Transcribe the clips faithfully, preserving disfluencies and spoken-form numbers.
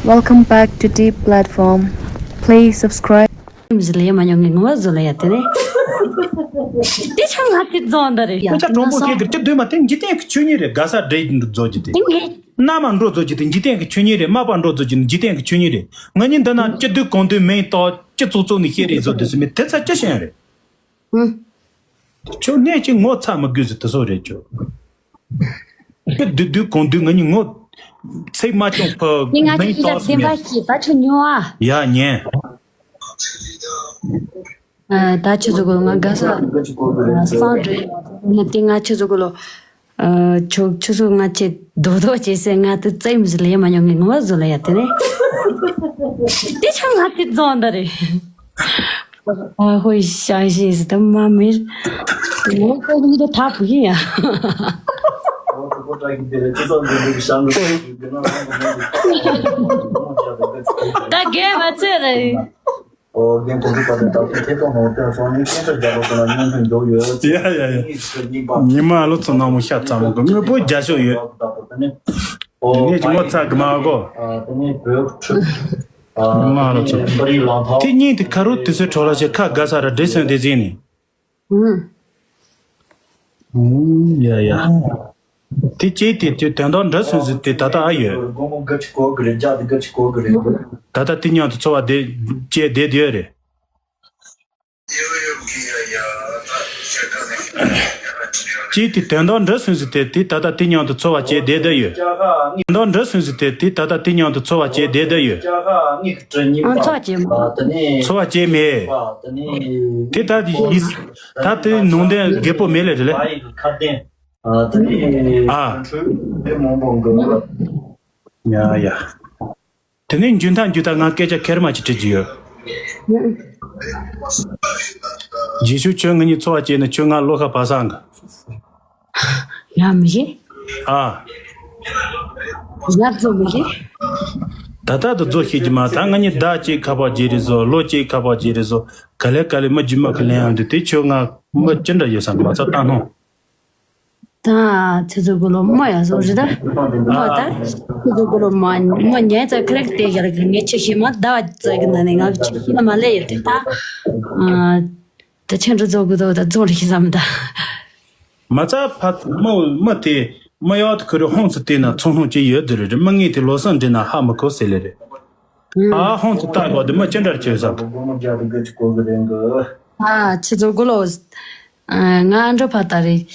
Welcome back to Deep Platform. Please subscribe. མི་ལས་མ་མྱོང་ངས་ངོ་མ་བཟོ་ལ་ཡ་དེ་ནས། དེ་ཆ་ང་དེ་རྫོང་འདི་རེད་ཡ། ཁྱོད་ཅག་གྲོང་པོ་སྐད་ཀྱི་སྐྱིད་སྡུག་མ་དེ་འཇིག་རྟེན་གྱི་ཆོས་ཉིད་རེད། དགའ་ས་འདྲེ་རྫོགས་ཀྱི་དེ། དེ་ངས། མནའ་མ་འགྲོ་རྫོགས་ཀྱི་དེ་འཇིག་རྟེན་གྱི་ཆོས་ཉིད་རེད། མ་པ་འགྲོ་རྫོགས་ཀྱི་འཇིག་རྟེན་གྱི་ཆོས་ཉིད་རེད། ང་གཉིས་འདི་ན་སྐྱིད་སྡུག་གང་དུས་མིང་བཏགས་སྐྱིད་ཙོག་ཙོག་ནས་བཤད་རེས་བཟོ་དུས་སུ་མི་དེ་ཚ་ཅི་ཤེས་རེད། ཁྱོད་གནས་ཀྱི་ངོ་ཚ་མི་དགོས་ཟེར་དེ་སོགས་རེད་ཁྱོད། ཁྱོད་བདུད་བདུད་གང་དུས་ང་གཉིས་ངོ་ཚིག་མ་བྱུང་ཕ་ངས་ང་ཚོ་མིང་གཉིས་ལ་བཏགས་སུ་བདེན་པ་ཉན། ཤེས་ད་ཁྱོད་ཉོ་ཨ། ཡ་ཉན། ཨ། ད་ཁྱོད་ཚོ་གོ་ང་དགའ་ས་སང་འགྲོ་ཡ་ང་དེ་ང་ཁྱོད་ཚོ་གོ་ལོ། ཨ། ཁྱོད་ཁྱོད་ཚོ་ང་ཁྱེད་རྡོག་རྡོག་བྱེད་སའི་ང་དེ་རྩེད་མོ་ཟིག་ལས་མ་མྱོང་ངས་ངོ་མ་བཟོ་ལ་ཡ་དེ་ནས། དེ་ཆ་ང་དེ་རྫོང་འདི་རེད། ཨ་ཧོ་ཤང་ཤིང་ཟེར་ད་མ་མེར། ངོ་ཁོ་གཉིས་ད་ཐབ་ཡིན་ཡ། ད་རྒན་མ་ཚོད་རེད། ཨོ་རྒན་གོང་ཚོ་པ་དེ་དག་ཐེ་གཏོང་ནང་བསྟན་སོང་ནས་སྐད་ཆ་རྒྱག་རོགས་གནང་། སྙན་ཐོན་མགྱོགས་ཡོད། ཡ་ཡ་ཡ། ཉི་མ་ལོ་ཚོ་ནང་མོ་ཤ་ཚ་མོ་གི་དངོས་པོ་རྒྱ་ཤོག་ཡོད། ངས་ཀྱི་ངོ་ཚ་གི་མ་གོ། ཉི་མ་ལོ་ཚོ། དེ་སྙིང་དེ་ཁ་རུ་དུས་ཚོད་འཕྲོ་བརླག་བྱས་ཁ་དགའ་ས་ར་འདྲེ་སོན་དེ་ཟིན་ནས། ཡ་ཡ། དེ་ཅི་དེ་དུས་དོན་དག་འདྲ་སོང་ཟིག་དེ་ད་ལྟ་ཨ་ཡོད། དགོང་མོ་དགའ་ཆེ་གོ་གི་རེད། རྒྱག་དེ་དགའ་ཆེ་གོ་གི་རེད། ད་ལྟ་དེ་མཉམ་དུ་འཚོ་བ་དེ་བཅད་བསྡད་ཡོད་རེད། ཅི་དེ་དོན་དག་འདྲ་སོང་ཟིག་དེ་དེ་ད་ལྟ་དེ་མཉམ་དུ་འཚོ་བ་བཅད་བསྡད་ཡོད། དོན་དག་འདྲ་སོང་ཟིག་དེ་དེ་ད་ལྟ་དེ་མཉམ་དུ་འཚོ་བ་བཅད་བསྡད་ཡོད། ཨང་འཚོ་བ་བཅད་མ། འཚོ་བ་བཅད་མེད། དེ་ད་དེ་ཡིན། ད་དེ་ནང་དོན་རྒད་པོ་མེད་ལེ་རེད་ལེ། ཨ། ཡ་ཡ། དེ་ནས་མཇུག་མཐའ་མཇུག་མཐའ་ང་སྐད་ཆ་ཁེར་མ་ཅིག་དྲི་རྒྱུ་ཡོད། རྗེས་ཤུལ་ཁྱོད་ང་གཉིས་འཚོ་བ་བཅད་ནས་ཁྱོད་ང་བློ་ཁ་བབས་སང་གི། ཡ་མི་ཤེས། ཨ། ཡ་རྫོགས་མི་ཤེས། ད་ལྟ་དུ་རྫོགས་ཤེས་ཀྱི་མ། ད་ང་གཉིས་ཟླ་གཅིག་ཁ་པར་བརྗེ་རེ་བཟོ། ལོ་གཅིག་ཁ་པར་བརྗེ་རེ་བཟོ། ག་ལེ་ག་ལེ་མི་རྒྱུས་མ་གི་ལན་ཡང་འདུག་དེ་ཁྱོད་ང་མི་ཅི་འདྲ་ཡོད་སམ་མ་ཚ་ལྟ་སྣང་། ད་ཁྱེད་ཚོ་གུ་ལོ་མོ་ཡ་བཟོ་རེད་ད། མོ་ད་ཁྱེད་ཚོ་གུ་ལོ་མོ་མོ་ཉན་ཙ་ཁ་རེག་དེ་ག་རེ་གི་ངས་ཆི་ཤི་མ་ད་བ་ཙ་གི་ན་ནས་ང་ཆི་ཤི་ན་མ་ལེ་ཡོད་དེ་ད། ད་ཁྱེད་ཚོ་གུ་དོ་ད་རྫོང་རེ་ཤི་བསམ་ད། མ་ཚ་ཕ་མོ་མ་དེ་མ་ཡག་ཏུ་ཁུ་རེ་ཧོང་སུ་དེ་ན་ཚོང་ཧོང་ཅི་ཡོད་དེ་རེད། མ་ངས་དེ་ལོ་སང་འདྲེ་ན་ཧ་མ་གོ་ཟེར་ལེ་རེད། ཨ་ཧོང་སུ་ལྟ་གོ་དེ་མ་ཅི་འདྲ་བྱོས་ས། ཨ་ཁྱེད་ཚོ་གུ་ལོ། ང་འགྲོ་ཕ་ད་རེད།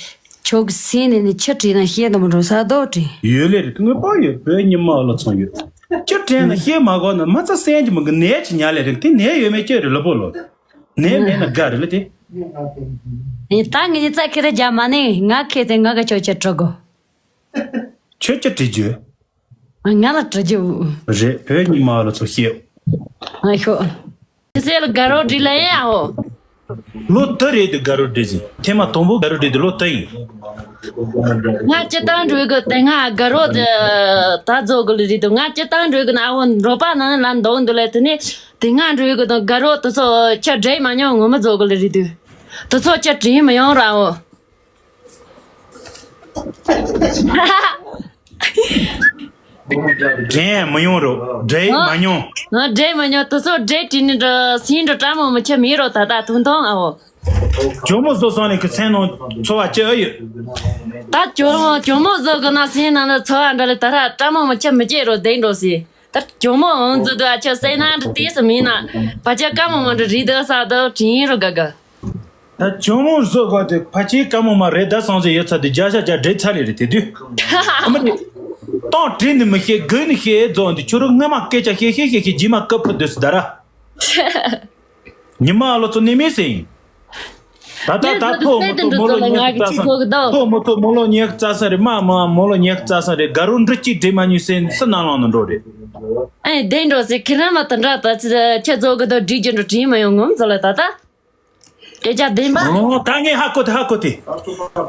ཁྱོད་ཀྱི་སེམས་ནས་ནི་ཆི་བྲིས་ན་ཤེས་དམ་འགྲོ་ས་རྡོ་བྲིས། ཡོད་ལེ་རེད། དངོས་པོ་ཡོད་བོད་ཉི་མ་ལ་ཚང་ཡོད། ཆི་བྲིས་ན་ཤེས་མ་གོ་ན་མ་ཚ་སེམས་ཀྱི་མི་གི་ནད་ཀྱི་ཉ་ལེ་རེད། དེ་ནད་ཡོད་མེད་ཅི་རེད་ལ་པོ་ལོ། ནད་མེད་ན་དགའ་རེད་ལ་དེ། ད་ངས་ནི་རྩ་ཁེ་རེ་རྒྱ་མ་ནི་ང་ཁེ་དེ་ང་གི་ཆོས་ཆི་བྲི་གོ། ཆོས་ཆི་བྲི་རྒྱུ། ང་ལ་བྲི་རྒྱུ། རེད། བོད་ཉི་མ་ལ་ཚོ་ཤེས། ཨ་ཤོ། ཁྱི་སེ་ལ་དགའ་རོགས་བྲིས་ལ་ཡིན་ཨ་འོ། ལོ་དུ་རེད་དུ་དགའ་རོགས་བྲིས་ཟིན། ཐེངས་མ་དང་པོ་དགའ་རོགས་བྲིས་དུ་ལོ་དུ་ཡིན། ང་སྤྱི་བཏང་འགྲོ་གི་དེ་ང་དགའ་རོགས་ད་རྫོགས་གི་ལ་རེད་དུ་ང་སྤྱི་བཏང་འགྲོ་གི་ན་ཨ་འོ་འགྲོ་པ་ན་ལ་འདོག་འདུག་ལ་དེ་ནས་དེ་ང་འགྲོ་གི་དང་དགའ་རོགས་དུ་ཚོ་ཆ་བྲེས་མ་མྱོང་ངོ་མ་རྫོགས་གི་ལ་རེད་དུ་དུ་ཚོ་ཆ་བྲེས་མ་ཡོང་ར་འོ། དྲན་མི་ཡོང་རོ། འདྲེ་མ་མྱོང་། ང་འདྲེ་མ་མྱོང་། དུ་སོ་འདྲེ་དྲིས་ནི་འདྲ་སིན་འདྲ་བཀྲ་མོ་མི་ཆེ་མི་རོ་ད་ད་ཐུང་ཐུང་ཨ་འོ། ཇོ་མོ་བཟོ་སོང་ནས་ཁི་ཚན་ནང་འཚོ་བ་སྐྱེལ་ཡོད། ད་ཇོ་མོ་ཇོ་མོ་བཟོ་གི་ན་སིན་ནང་ན་འཚོ་བ་འདྲ་ལེ་ད་ར་བཀྲ་མོ་མི་ཆེ་མི་སྐྱེ་རོ་བདེ་འགྲོ་སི། ད་ཇོ་མོ་འོང་ཙི་དུ་ཨ་ཆ་སེ་ན་འདྲ་ཏིས་མིན་ན་བ་ཆ་བཀྲ་མོ་མ་འདྲ་རི་དུ་ས་དུ་དྲིན་རོ་ག་ག་ད་ཇོ་མོ་བཟོ་དགོས་དེ་ཕ་ཆེའི་བཀའ་མོ་མ་རེད་ད་སང་ཟེར་ཡོད་ཚ་དེ་བརྒྱ་ཤ་བརྒྱ་འདྲེ་ཚ་ལེ་རེད་དེ་དུས། ཨ་མ་རེད། གཏོང་དྲིན་ནི་མི་ཤེས་དགོས་ནི་ཤེས་རྫོགས་འདི་ཁྱོད་རང་སྔ་མ་སྐད་ཆ་བཤད་བཤད་བཤད་བཤད་རྗེས་མ་སྐབས་ཕུད་དུས་སུ་ད་ར། ཉི་མ་ཨ་ལོ་ཚོ་ནི་མི་སེ་ཡིན། ད་ད་ད་ཐོག་མོ་ཐོག་མོ་ལོ་ཉི་ཤུ་རྩ་གསུམ་ཐོག་མོ་ཐོག་མོ་ལོ་ཉི་ཤུ་རྩ་གསུམ་རེད་མ་མ་མོ་ལོ་ཉི་ཤུ་རྩ་གསུམ་རེད་དགའ་རོགས་འདྲི་གཅིག་འདྲེ་མ་ཉུས་སེ་སུ་ནང་ལོག་ནས་འགྲོ་རེད། ཨེ་བདེ་འགྲོ་སེ་ཁྱེད་རང་མ་དེ་འདྲ་ད་ཁྱེད་ཚོ་གི་དོ་འདྲི་རྒྱུ་འགྲོ་དྲིན་མ་ཡོང་ངོམ་ཚོ་ལ་ད་ད། སྐད་ཆ་བདེན་པ། ཨོ་ད་ངས་ཧ་གོ་དེ་ཧ་གོ་དེ།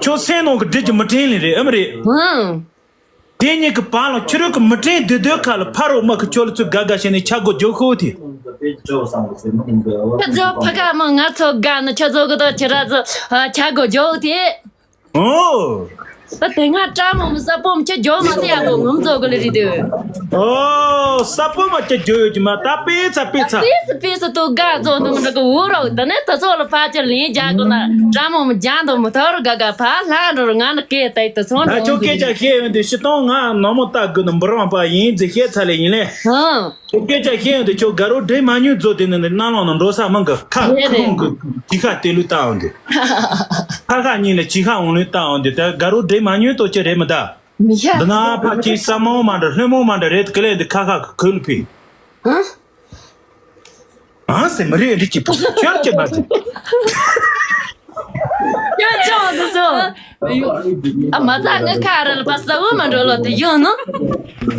ཁྱོད་སེམས་ནང་གི་འདྲི་རྒྱུ་མི་དྲན་ལེ་རེད་ཨེ་མ་རེད། ཧུང་། དེ་གཉིས་ཀྱི་བར་ལ་ཁྱོད་རང་གི་མི་དྲན་དུས་དུས་ཁ་ལ་ཕ་རོགས་མ་གི་ཁྱོད་ལ་ཚུར་དགའ་དགའ་བྱས་ནས་ཆ་སྒོ་རྒྱག་ཤོག་དེ། ཁྱོད་ཚོ་ཕ་ག་མོ་ང་ཚོ་དགའ་ནི་ཁྱོད་ཚོ་གི་དོ་ཁྱེད་ར་ཚོ་ཆ་སྒོ་རྒྱག་དེ། ཨོ། ད་དེ་སྔ་ཀྲ་མོ་མི་ས་པོ་མི་ཁྱེད་ཇོ་མ་དེ་ཡག་པོ་ངོམ་ཚོ་གི་ལི་རི་དུ། ཨོ་ས་པོ་མ་ཁྱེད་ཇོ་ཡོད་ཀྱི་མ་ད་པེ་ཚ་པེ་ཚ། པེ་སི་པེ་སི་ཏོ་དགའ་ཚོ་ནུ་མི་འགྲོ་གི་འུ་རོག་ད་ནི་ད་ཚོ་ལ་ཕ་ཅི་ལིན་རྒྱག་གི་ན་ཀྲ་མོ་མི་རྒྱག་འདུག་མི་ཐོ་རུ་དགའ་དགའ་ཕ་ལྷ་འགྲོ་རུ་ང་ནི་སྐད་ཏའི་ད་ཚོ་ད་འགྲོ་ཁྱོད་སྐད་ཆ་བཤད་ཡོང་དུས་ཤི་སྟོང་ང་ནོ་མོ་ལྟ་དགོས་ནི་འབུ་རང་པ་ཡིན་ཟེར་བཤད་ཚ་ལེ་ཡིན་ལེ། ཧང་། ཁྱོད་སྐད་ཆ་བཤད་ཡོང་དུས་ཁྱོད་དགའ་རོགས་འདྲེ་མ་ཉུལ་རྫོ་དེ་ནི་ནི་གནམ་ལོང་ནང་འགྲོ་ས་མང་གི་ཁ་རེད་ཁུ་རེད། ཁུང་གི་ཅི་ཁ་དེ་ལུས་བཏང་འོང་དུས། ཁ་ཁ་གཉིས་ལ་ཅི་ཁ་འོང་ལུས་བཏང་འོང་དུས་ད་དགའ་རོགས་འདྲེ་མ་ཉུལ་ཏོ་ཅི་རེད་མི་ད། མི་ཤ། འདི་ན་ཕ་ཅི་ས་མོ་མ་འདྲ་ལྷོད་མོ་མ་འདྲ་རེད་ཀི་ལེ་འདི་ཁ་ཁ་གི་ཁུ་ལུ་ཕི། ཧང་། ཨང་སེ་མི་རེད་རི་ཅི་པོ་ཁྱོད་ཀྱི་མ་ཅི། ཡོད་ཅོག་འདི་སོ། ཨ་མ་ཚ་ངའི་ཁ་རེ་ལ་པ་ས་འུ་མ་འགྲོ་ལོ་དེ་ཡོད་ནོ།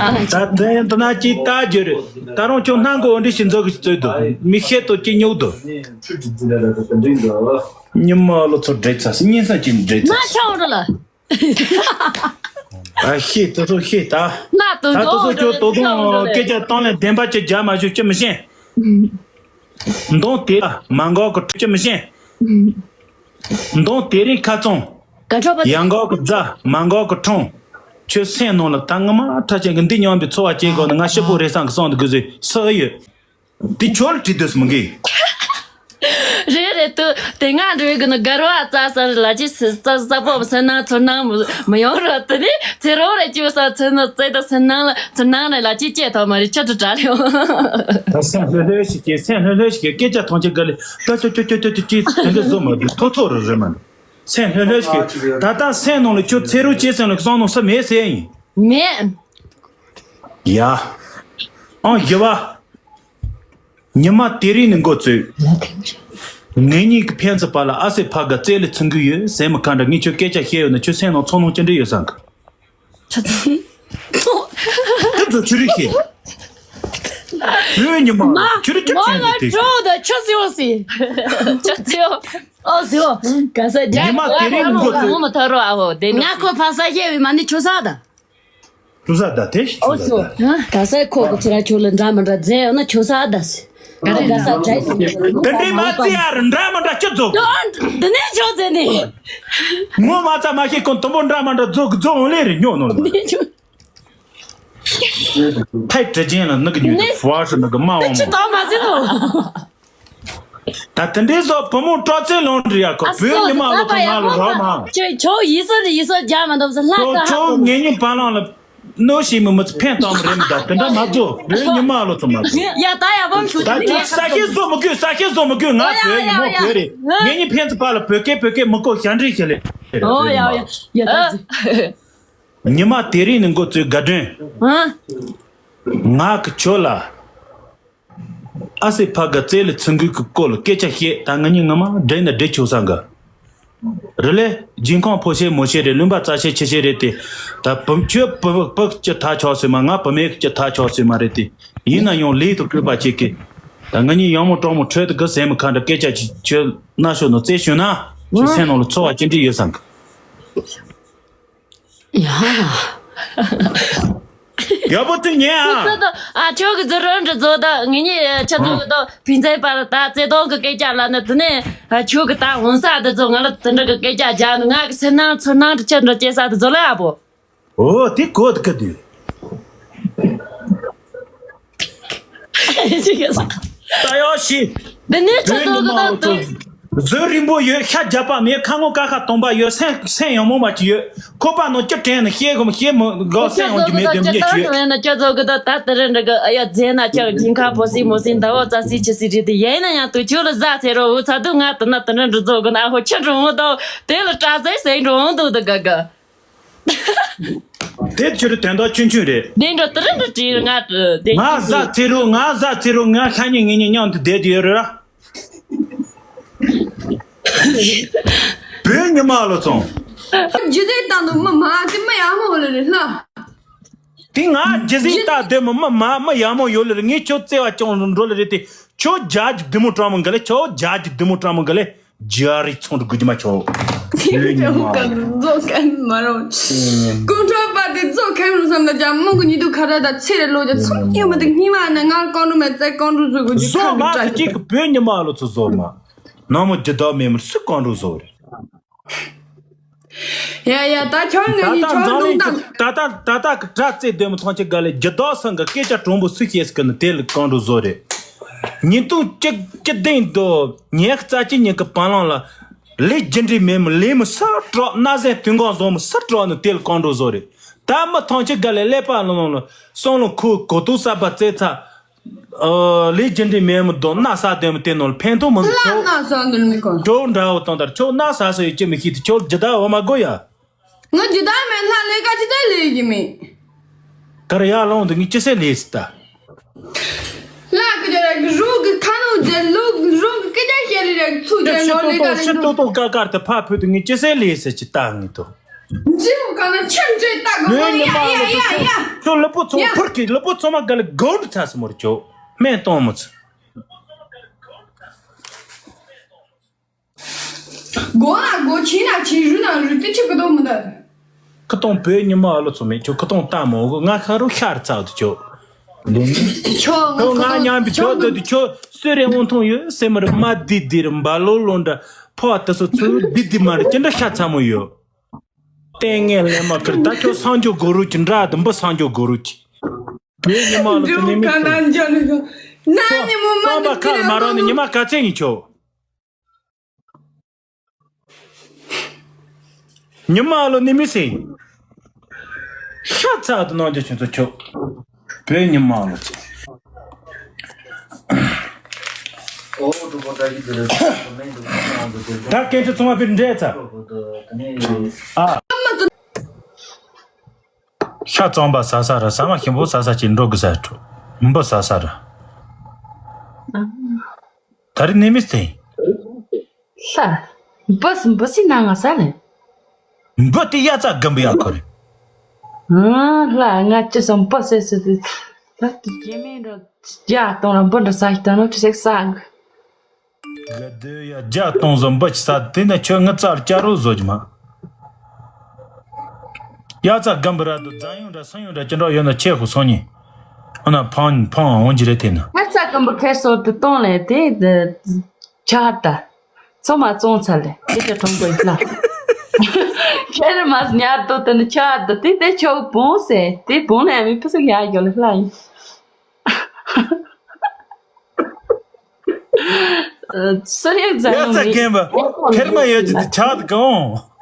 ཨ་ད་དེ་འདི་ན་ཅི་ལྟ་རྒྱུ་རེད། ད་རུང་ཁྱོད་སྣང་གི་འོ་འདྲི་ཞིག་འཛོ་གི་ཅི་བཙོས་འདུག་མི་ཤེས་ཏོ་ཅི་སྨྱུག་འདུག་ཉི་མ་ལོ་ཚོ་འདྲེ་ཚ་སི་གཉིས་ས་ཅི་འདྲེ་ཚ་ང་སི་ཆང་འགྲོ་ལ། ཨ་ཤེས་ཏོ་ཚོ་ཤེས་ད། ན་དུ་ད་ཏོ་ཚོ་ཁྱོད་ཏོ་ཏོ་སྐད་ཆ་བཏང་ལས་བདེན་པ་ཅི་རྒྱ་མ་ཞུ་ཅི་མི་ཤེས། མདོང་དེ་ལ་མ་འགོག་གི་ཁྲུ་ཅི་མི་ཤེས། མདོང་དེ་རིང་ཁ་ཚོང་། ག་འཕྲོ་པ། ཡང་འགོག་གི་རྫ་མ་འགོག་གི་འཁྲུངས། ཁྱོད་སེམས་ནང་ལ་ད་ངོ་མ་ཁྲ་ཅན་གི་འདི་མཉམ་པའི་འཚོ་བ་སྐྱེལ་དགོས་ན་ང་ཤི་པོ་རེ་སང་གི་སང་དུ་དགོས་ཟེར་སུ་ཨེ་ཡོད། འདི་ཁྱོད་ལ་བྲིས་དུས་སུ་མི་འགི། རེད་རེད་དུ་དེ་ང་འགྲོ་གི་ན་དགའ་རོགས་ཨ་ཙ་ས་རི་ལ་ཅི་སི་ཙ་ཙ་པོ་སེ་ནང་ཚོར་སྣང་མི་ཡོང་ར་དེ་ནི་ཚེ་རོགས་རེ་ཅི་ས་ཚེ་ན་ཙེ་ད་སེ་ནང་ལ་ཚོར་སྣང་ལ་ལ་ཅི་སྐྱེ་ཐོག་མ་རེད་ཆ་དུ་དྲ་རེད། ད་སེམས་ལྷོད་ལྷོད་ཞིག་གིས་སེམས་ལྷོད་ལྷོད་ཞིག་གིས་སྐད་ཆ་ཐོང་ཆེ་ག་ལེ་ད་ཅོ་ཅོ་ཅོ་ཅོ་ཅོ་ཅི་དེ་འདྲ་བཟོ་མ་དུས་ཐོ་ཐོ་རུ་རེ་མ་འདུག་སེམས་ལྷོད་ལྷོད་ཞིག་གིས་ད་ལྟ་སེམས་ནང་ལ་ཁྱོད་ཚེ་རོགས་སྐྱེ་སེམས་ལ་གསང་ནང་ས་མེད་ཟེར་ཡིན། མེད། ཡ། ཨང་ཞི་བ། ཉི་མ་དེ་རིང་ནས་འགོ་བཙུགས། ངེད་གཉིས་ཀྱི་ཕན་ཚུན་བར་ལ་ཨ་སེ་ཕ་ག་རྩེ་ལས་ཚུན་གི་ཡོད་ཟེར་མི་ག་འདྲ་ངས་ཁྱོད་སྐད་ཆ་བཤད་ཡོད་ན་ཁྱོད་སེམས་ནང་ཚོར་སྣང་ཅི་འདྲ་ཡོད་བསམ་གི། ཆ་ཚང་། དེ་ཚོ་ཆུ་རིགས་ཤེས། བོད་ཉི་མ་ཆུ་རིགས་ཆུ་ཆེན་གི་དེ་ཆུ། ཆུ་ཟེར་བ་སི། ཆུ་ཟེར་བ། ཨོ་ཟེར་བ། ག་ས་རྒྱ། ཉི་མ་དེ་རིང་ནས་འགོ་བཙུགས། ངོ་མ་ཐོ་རོ་ཨ་ཧོ་དེ་ནི། ང་ཁོ་ཕ་ས་ཤེས་བི་མ་ནི་ཆུ་ས་ད། ཆུ་ས་ད་དེ་ཆུ་ས་ད། ག་ས་ཁོ་གི་ཁྱེད་ར་ཁྱོད་ལ་འདྲ་མི་འདྲ་རྫས་ཡོད་ན་ཆུ་ས་ད་སི། ག་ས་ག་ས་བྲལ་སོང་། དེ་འདྲའི་མ་རྩི་ཡ་རུ་འདྲ་མི་འདྲ་ཅི་རྫོགས། འདི་ནས་ཆོག་ཟེར་ནས། ངོ་མ་ཚ་མ་ཤེས་ཁོང་དུམ་བུ་འདྲ་མི་འདྲ་རྫོགས་གི་རྫོགས་འོང་ལེ་རེ་ཉོ་ནོ་ལ། འདི་ནས་ཆོག་ཐའི་ཀྲི་ཅན་ལ་ནི་གི་ཉོས་ཏེ་ཧྥ་ཧྲི་ནི་གི་མ་འོང་ཅི་མོ། ཏོ་མ་ཟེར་ནོ། ད་དེ་འདྲའི་བཟོ་བུ་མོ་སྤྲོ་ཚེ་ལོང་འདྲི་ཡ་ཁོ་ཨ་བོད་ཉི་མ་ལོ་ཚོ་ང་ལ་རོགས་མ། ཁྱོད་ཁྱོད་ཡིད་སོ་ཡིད་སོ་རྒྱ་མ་འདུག་ཟེར་ལྷ་ཁོ་ཁ་ཁྱོད་ངེད་གཉིས་བར་ལང་ལ་གནོད་ཤེས་མི་མི་ཚེ་ཕན་ཐོགས་མི་རེད་མི་ད་དེ་འདྲ་མ་བཟོ་བོད་ཉི་མ་ལོ་ཚོ་མ་བཟོ། ཡ་ད་ཡ་བོ་ཁྱོད་ད་ཁྱོད་ས་ཤེས་བཟོ་མི་དགོས་ས་ཤེས་བཟོ་མི་དགོས་ང་ཨོ་ཡ་བོད་ཡ་ཉི་མ་ཡ་བོད་རེད། ཡ། ངེད་གཉིས་ཕན་ཚུན་བར་ལ་བོད་སྐད་བོད་སྐད་མི་གོ་ཞབས་འདྲེན་བྱེད་ལེ། ཨོ་ཡ་ཡ་ཡ་ད་ཟེར། ཉི་མ་དེ་རིང་ནས་འགོ་བཙུགས་དགའ་སྒྲོན། ཧང་། ང་གི་ཁྱོད་ལ། ཨ་སེ་ཕ་ག་རྩེ་ལ་ཚུར་འགུལ་གི་སྐོར་ལ་སྐད་ཆ་བཤད་ད་ང་གཉིས་ངོ་མ་འགྲིག་ན་འགྲིག་ཆོག་བསམ་གི། རེད་ལེ། སྦྱིན་ཁང་ཕོ་ཤེ་མོ་ཤེ་རེད་ལུང་པ་རྩ་ཤེ་ཆེ་ཤེ་རེད་དེ། ད་བུ་ཁྱོད་བུ་བུ་གཅིག་ཐག་ཆོད་སྲིད་མ་ང་བུ་མེད་གཅིག་ཐག་ཆོད་སྲིད་མ་རེད་དེ། ཡིན་ན་ཡང་ལས་དང་སྤྲོད་པ་བྱེད་གི། ད་ང་གཉིས་ཡང་མོ་གྲོགས་མོ་འཕྲོད་དུ་གི་ཟེར་མི་ཁ་འདྲ་སྐད་ཆ་ཅིག་ཁྱོད་རྣ་ཤོག་ནང་རྩེ་ཞུས་ན། ཁྱོད་སེམས་ནང་ལ་ཚོར་བ་ཅི་འདྲ་ཡོད་བསམ་གི། ཡ། ཡག་པོ་ཐུག་ཉན་ཨ། ཁྱོད་ཚོ་དང་ཨ་ཁྱོད་ཀྱི་ཛི་རོ་འདྲི་ཛོ་དང་ངེད་གཉིས་ཆ་ཚོད་ཀྱི་དང་ཕན་ཚུན་བར་ད་བརྩེ་དུང་གི་སྐད་ཆ་ལ་ནི་དེ་ནས་ཨ་ཁྱོད་ཀྱི་ད་འོང་ས་དེ་ཚོ་ང་ལ་དེ་འདྲ་གི་སྐད་ཆ་རྒྱག་ནི་ང་གི་སེམས་ནང་ཚོར་སྣང་དྲི་ཆ་འདྲ་སྐྱེ་ས་དེ་ཚོ་ལ་ཨ་བོ། ཨོ་དེ་གོ་དེ་ག་དུས། ད་ཡོ་ཤི། འདི་ནས་ཆ་བོད་ཚོ་ཉི་གི་མ་དང་དུ། གཟུགས་རིང་པོ་ཡོད་ཤ་རྒྱབ་པ་མེད་ཁ་ངོ་ཀ་ཁ་སྟོང་པ་ཡོད་སེམས་སེམས་ཡང་མོ་མ་ཅིག་ཡོད་ཁོ་པ་ནོ་ཅི་དྲན་ནས་ཤེས་གོ་མ་ཤེས་མོ་གོ་སེམས་ཡང་གི་མེད་དེ་མེད་ཅི་ཡོད། ཁྱོད་ཚོ་གི་ད་ད་དེ་རིང་འདྲ་གི་ཨ་ཡ་རྫས་ན་ཅག་སྦྱིན་ཁ་པོ་སི་མོ་སི་ཟླ་བོ་རྩ་སི་ཆི་སི་རེད་དེ་ཡིན་ན་ཡང་དུ་ཁྱོད་ལ་ཟ་ཚེ་རོ་འུ་ཚ་དུ་ང་དུ་ན་དེ་རིང་འདྲ་ཚོ་གི་ན་ཧོ་ཁྱི་འགྲོ་འོང་དོ་དེ་ལ་སྐྲ་ཟེ་སེ་འགྲོ་འོང་དོ་དུ་ག་ག་དེ་ཕྱིར་དོན་དག་ཆུང་ཆུང་རེད། དེ་འདྲ་དེ་རིང་འདྲ་བྲིས་ང་དེ་ང་ཟ་ཚེ་རུ་ང་ཟ་ཚེ་རུ་ང་ཤ་ཉེ་ངེ་ཉེ་མཉམ་དུ་བསྡད་དུ་ཡོད་རེད་ར། བོད་ཉི་མ་ལོ་ཚོང་། རྒྱུ་རྫས་བཏང་འདུག་མི་མ་དེ་མི་ཡག་མོ་ལ་རེད་ལ། དེ་ང་རྒྱུ་རྫས་བཏང་དེ་མི་མི་མ་མི་ཡག་མོ་ཡོད་ལ་རེད། ངས་ཁྱོད་བརྩེ་བ་ཅུང་འགྲོ་ལ་རེད་དེ། ཁྱོད་རྒྱ་གི་བདུད་མོ་སྤྲང་མོ་འགའ་ལས་ཁྱོད་རྒྱ་གི་བདུད་མོ་སྤྲང་མོ་འགའ་ལས། རྒྱ་རིགས་ཚོང་འགྲོ་དགོས་ཀྱི་མ་ཆོག་ཁྱེད་ཀྱི་ལྕམ་མོ་ག་མཛོ་གན་མ་རུང་། ཀུན་ཁྲོ་པ་དེ་མཛོ་གན་རུང་བསམ་ན་རྒྱ་མོ་གི་ཉི་དུ་ཁ་ར་དང་ཚེ་རེ་ལོ་རྒྱ་ཚོང་ཉི་མ་དེ་ཉི་མ་ནི་ང་ཀོང་རུ་མེད་ཚེ་ཀོང་རུ་བཟོ་དགོས་ཀྱི་ཁ་བཟོ་མ་གི་སུ་ཅིག་གི་བོད་ཉི་མ་ལོ་ཚོ་བཟོ་མ། ནང་མོ་རྒྱུ་དག་མེད་མར་སུ་ཀོང་རུ་བཟོ་རེད། ཡ་ཡ། ད་ཁྱོད་ང་ད་གཉིས་ལྟ་ཁྱོད་འཛམ་གླིང་ལུང་གི་ད་ད་ད་ལྟ་གི་དྲ་རྩེ་ལྡན་མི་ཐང་ཆེན་དགའ་ལས་རྒྱུ་ཟླ་སང་གི་སྐད་ཆ་དྲང་པོ་སུ་ཤེས་ཀི་ནི་དེ་ལ་གང་འགྲོ་བཟོ་རེད། ཉིན་ཐུང་གཅིག་གཅིག་བདུན་དུ་ཉེ་རྩ་གཅིག་ཉིན་གི་བར་ལང་ལ་ལས་རྒྱུ་འབྲས་མེད་མི་ལས་མི་སུ་དྲག་ན་ཟན་དུས་འགོང་བཟོ་མི་སུ་དྲག་ནི་དེ་ལ་གང་འགྲོ་བཟོ་རེད། ད་མི་ཐང་ཆེན་དགའ་ལས་ཀླད་པ་ལོང་ལོང་ལ་སང་ལོ་ཁོ་གོ་ཐུག་གསར་པ་བཙལ་ཚ། ཨོ། ལས་རྒྱུ་འབྲས་མེད་མི་དོ་སྣ་ས་དོན་མི་དེ་ནོར་ཕན་ཐོགས་མི་འདུག་ལ་ཁྱོད་སྣ་ས་འདུལ་མི་གོ་འགྲོ་འདྲ་བོ་བཏང་དར་ཁྱོད་སྣ་ས་སོ་ཡི་ཅི་མི་ཤེས་དུ་ཁྱོད་ཇི་ལྟར་འོ་མ་དགོས་ཡ། ང་ཇི་ལྟར་མེད་ལྷ་ལས་ཀ་ཅི་ལྟར་ལས་ཀྱི་མེད། གར་ཡར་ལོང་དུ་ངས་ཅི་སེ་ལས་སི་ད། ལྷ་ཀི་ཇ་ར་གི་རུ་གི་ཁ་ནོ་ཇེ་ལུ་རུ་གི་སྐད་ཆ་བཤད་ལས་ར་ཚུགས་ཇེ་ཤི་ངོ་ཏོག་ལས་ཀ་ཏོག་ལས་ཤི་ཏོག་འདུག་ཏོག་ཀ་ཀར་དུ་ཕ་ཕུད་དུ་ངས་ཅི་སེ་ལས་སི་ཅི་ལྟ་ངས་དོ། འཇིའུ་གང་ན་ཆེམ་ཆེ་ལྟ་གོ་ངའི་ཡ་ཉི་མ་ཡ་ལོ་ཡ་ཚོ་ཡ། ཁྱོད་ལུས་པོ་ཚོ་ཡ། ཕུར་གི་ལུས་པོ་ཚོ་མ་ག་ལ་གོ་འདྲ་ཚ་སི་མོར་ཅོ། སྨན་གཏོང་མོ་ཚོ། གོ་ན་གོ་ཆེ་ན་ཆེ་རུ་ན་རུ་ཏི་ཆི་གི་དོ་མི་འདའ། ཁི་ཏོང་བོད་ཉི་མ་ཨ་ལོ་ཚོ་མེད་ཁྱོད་ཁི་ཏོང་ལྟ་མོ་གོ་ང་ཁ་རུ་ཤར་ཚ་འདུ་ཅོ། ཁྱོད་ང་ཉམས་པའི་ཁྱོད་འདི་འདི་ཁྱོད་སུ་རེ་འོང་ཐོང་ཡོད་སེ་མར་མ་དི་དི་རུ་འབའ་ལོ་ལོ་འདྲ་ཕོ་བ་དི་སུ་ཚུ་དི་དི་མ་རུ་ཅི་འདྲ་ཤ་ཚ་མོ་ཡོད། ལྟས་ངན་ལས་མ་ཁིར་ད་ཁྱོད་སངས་རྒྱས་གོ་རུ་གྱི་འདྲ་དུ་འབུ་སངས་རྒྱས་གོ་རུ་གྱི། བོད་ཉི་མ་ལ་དུ་ནི་མི་ཁྱོད། ན་ཉི་མོ་མ་ཁོང་པ་ཁ་ལ་མ་རོ་ནི་ཉི་མ་ག་ཚད་ཡིན་ཁྱོད། ཉི་མ་ལོ་ནི་མི་སེ། ཤ་ཚ་དུ་ནང་རྒྱ་ཆུ་ཚོ་ཁྱོད། བོད་ཉི་མ་ལོ་ཚེ། ད་སྐད་ཆ་ཚང་མ་པའི་འདྲེས་ཚ། ཨ། ཤ་གཙང་པ་ཟ་ས་ར་ཟ་མ་ཞིམ་པོ་ཟ་ས་ཅིག་འགྲོ་གི་ཟ་འགྲོ། འབུ་ཟ་ས་ར། ད་རི་ནི་མི་སྟེ། ལྷ། འབུ་འབུ་སི་ན་ང་ས་ལེ། འབུ་དེ་ཡ་ཙ་གམ་བུ་ཡ་ཁོ་རེ། ཨ་ལྷ་ང་ཅི་སམ་འབུ་སེ་སེ་སེ། ད་དུ་རྒྱ་མི་འགྲོ། རྒྱ་གཏོང་ལ་འབུ་འགྲོ་ས་ཞིག་ད་ནོ་ཁྲི་སེག་ས་གི། ག་དུ་ཡ་རྒྱ་གཏོང་བཟོ་འབུ་ཅི་ས་དེ་ནས་ཁྱོད་ངི་ཙར་བཅའ་རོགས་བཟོ་རྒྱུ་མ། ཡ་ཙ་གམ་བུ་ར་དུ་རྫ་ཡོང་འདྲ་སང་ཡོང་འདྲ་ཅི་འགྲོ་ཡོད་ན་ཆེ་ཁུ་སོང་ཉི། ཨ་ན་ཕང་ཕང་འོང་གི་རེད་དེ་ན། ང་ཚ་སྐམ་པོ་ཁེར་སོར་དུ་གཏོང་ལས་དེ་ཆ་ཧར་ད། ཚོ་མ་བཙོང་ཚར་ལས་དེ་ལས་གྲོང་པོ་ཡིན་ལ། ཁེར་མ་ཉར་དོ་དེ་ནི་ཆ་ཧར་ད་དེ་དེ་ཆོག་བོང་ཟེ་དེ་བོང་ལས་མི་ཕུ་སུ་ཡ་ཡོད་ལ་ལྷ་ཡིན། སུ་རེད་ཟ་ཡ་ཡོང་ཙ་མི་རྒན་པ་ཁེར་མ་ཡོད་ཀྱི་དེ་ཆ་ཧར་གང་།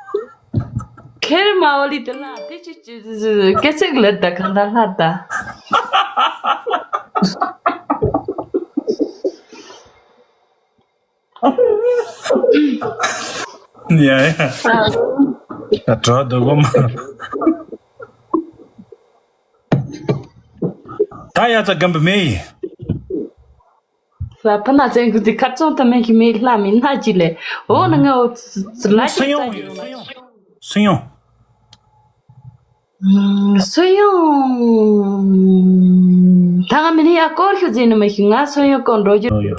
ཁེར་མ་འོ་ལི་དེ་ལ་དེ་ཅི་ཅི་ཅི་ཅི་སྐད་ཚིག་ལེར་ད་གང་ད་ལྷ་ད། ཡ་ཡ། ད་གྲོགས་འདུག་གོ་མ། ད་ཡ་ཙ་གམ་པ་མེ་ཡི། ལ་ཕ་ན་ཙན་གུ་དི་ཁར་ཙོང་ད་མེ་གི་མེ་ལྷ་མི་སྣ་ཅི་ལེ། འོ་ན་ང་འོ་ལ་སུ་ཅི་ཡོང་ཙ་ཡོང་ལ་སུ་ཡོང་། སུ་ཡོང་། ད་ང་མི་ནི་ཡ་སྐོར་ཤུ་ཛི་ནི་མ་ཤི་ང་སུ་ཡོང་སྐོར་འགྲོ་རྒྱུ། ཡོ་ཡོ།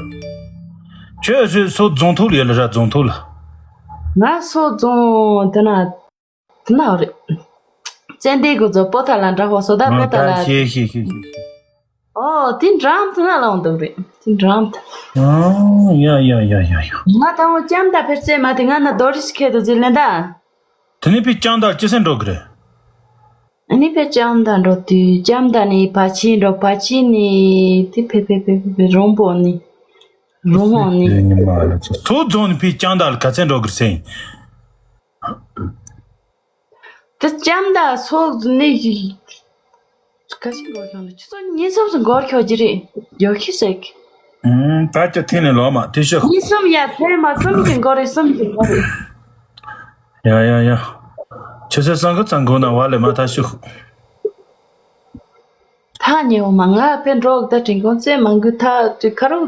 ཁྱོད་སུ་སོ་རྫོང་ཐུག་ལ་ཡོད་ལ་ར་རྫོང་ཐུག་ལ། ང་སོ་རྫོང་དེ་ན་དེ་ན་རེད། ཙན་དན་གོ་ཛོ་པོ་ཏ་ལ་འདྲ་ཧོ་སོ་ད་པོ་ཏ་ལ། ཤེས་ཤེས་ཤེས་ཤེས། ཨོ་དེ་འགྲམ་དེ་ན་ལ་འོང་འདུག་རེད་དེ་འགྲམ་དེ། ཨོ་ཡ་ཡ་ཡ་ཡ་ཡ། ང་ད་འོ་ལྕམ་ད་ཕེར་ཙེ་མ་དེ་ང་ན་རྡོ་རིས་ཁེ་དུ་ཛི་ལེན་ད། དེ་ནས་པའི་ལྕམ་དང་ཅི་སེ་འགྲོ་གི་རེད། ཨ་ནི་པའི་ལྕམ་དང་འགྲོ་དུས་ལྕམ་དང་ནི་བ་ཆི་འགྲོ་བ་ཆི་ནི་དེ་ཕེ་ཕེ་ཕེ་ཕེ་ཕེ་རོང་པོ་ནི་རོང་བོ་ནི། ཐུག་རྫོང་ནི་པའི་ལྕམ་དང་ལ་ག་ཚད་འགྲོ་གི་རེད་སེ། དེ་ལྕམ་དང་སོགས་ནི། ཁ་ཤས་འགོར་ཤོག་ལ་ཁྱོད་ཚོ་ཉིན་གསུམ་སུ་འགོར་ཤོག་ཅི་རེད་ཡོ་ཁི་སེག་ད་ཅི་ཐེངས་ནས་ལོག་མ་དེ་ཤོག་ཉིན་གསུམ་ཡ་ཐེངས་མ་གསུམ་གྱི་འགོར་རེད་གསུམ་གྱི་འགོར་རེད། ཡ་ཡ་ཡ། ཆུ་ཚོད་སང་གི་ཚང་དགོས་ན་བ་ལས་མ་ཐག་ཤོག་ཐག་ཉེ་བོ་མ་ང་ཕན་འགྲོག་ད་དྲིན་གོང་ཚེ་མང་གི་ཐག་དུས་ཁ་རུ།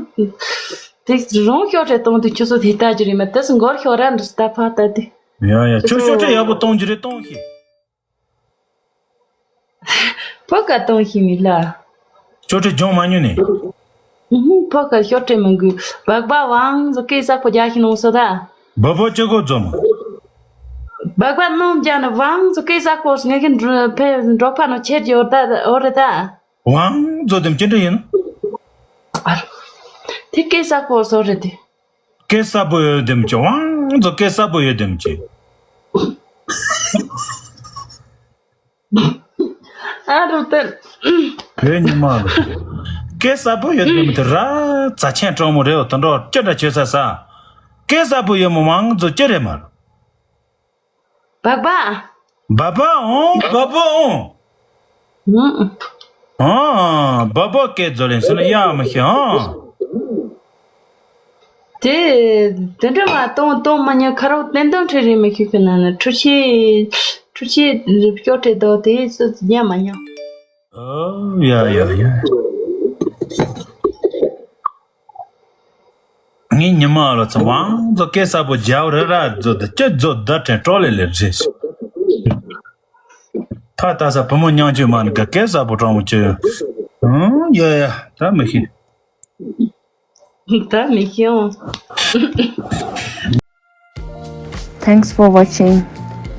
དེ་རོང་ཤོག་ཁྲེ་གཏོང་དུས་ཁྱོད་ཚོ་དེ་ལྟ་ཅི་རེད་མ་དེ་སུ་འགོར་ཤོག་ར་འདྲི་ད་ཕ་ད་དེ། ཡ་ཡ་ཁྱོད་ཤོག་ཁྲེ་ཡག་པོ་གཏོང་རྒྱུ་རེད་གཏོང་ཤིག་ཕོ་ཁ་གཏོང་ཤི་མི་ལ། ཅོ་ཏྲི་ལྗོངས་མ་ཉོས་ནས། ཧུམ་ཧུམ་ཕོ་ཁ་ཤོ་ཏྲི་མི་དགོས། སྦག་སྦག་ཝང་ཟོ་ཀེ་ས་ཁོ་རྒྱ་ཤི་ནོ་སོ་ད། སྦག་སྦག་ཅི་གོ་ཛོ་མ། སྦག་སྦག་ནོམ་རྒྱ་ནི་ཝང་ཟོ་ཀེ་ས་ཁོ་ངེ་གི་འགྲོ་ཕེ་འགྲོ་ཕ་ནོ་ཆེ་རྒྱོ་ད་འོ་རེ་ད། ཝང་ཛོ་དེམ་ཅི་འདྲ་ཡིན། ཨ་རོ། དེ་ཀེ་ས་ཁོ་སོ་རེ་དེ། སྐད་གསལ་པོ་ཡོད་དེམ་ཅི། ཝང་ཙོ་སྐད་གསལ་པོ་ཡོད་དེམ་ཅི། ཨ་རུ་ཏན། བོད་ཉི་མ་ལ། སྐད་གསལ་པོ་ཡོད་དམ་དེ་ར་རྩ་ཆེན་གྲོགས་མོ་རེད་འོ་དོན་གྲོགས་ཅི་འདྲ་བྱོས་ས་ས། སྐད་གསལ་པོ་ཡོད་མོ་མང་ཚོ་ཅི་རེད་མ་རུ། བག་བག་བ་བ་འོང་བ་བ་འོང་། ཨང་། ཨང་། བ་བ་སྐད་རྫོགས་ལེན་སོང་ན་ཡ་མི་ཤེས་ཨང་། དེ་དེ་འདྲ་མ་གཏོང་གཏོང་མ་ཉན་ཁ་རོག་བསྟན་དོན་ཁྲིད་རེད་མི་ཤེས་ཀི་ན་ན་འཕྲུལ་ཆས་འཕྲུལ་ཆས་སྐྱོ་ཁྲིད་དོ་དེ་སུ་ཉན་མ་ཉན། ཨོ་ཡ་ཡ་ཡ། ངའི་ཉི་མ་ལ་ཚོ་མང་ཚོ་སྐད་གསལ་པོ་རྒྱབ་རེ་ར་རྫོ་དེ་ཅི་རྫོ་ད་དྲན་སྤྲོ་ལེ་ལེ་རེད། ཕ་ད་ས་བུ་མོ་མཉམ་ཆོས་མ་ནི་ག་སྐད་གསལ་པོ་གྲོགས་མོ་ཅི་ཡོད། ཨང་ཡ་ཡ་ད་མི་ཤེས། ད་མི་ཤེས་ཨང་། Thanks for watching.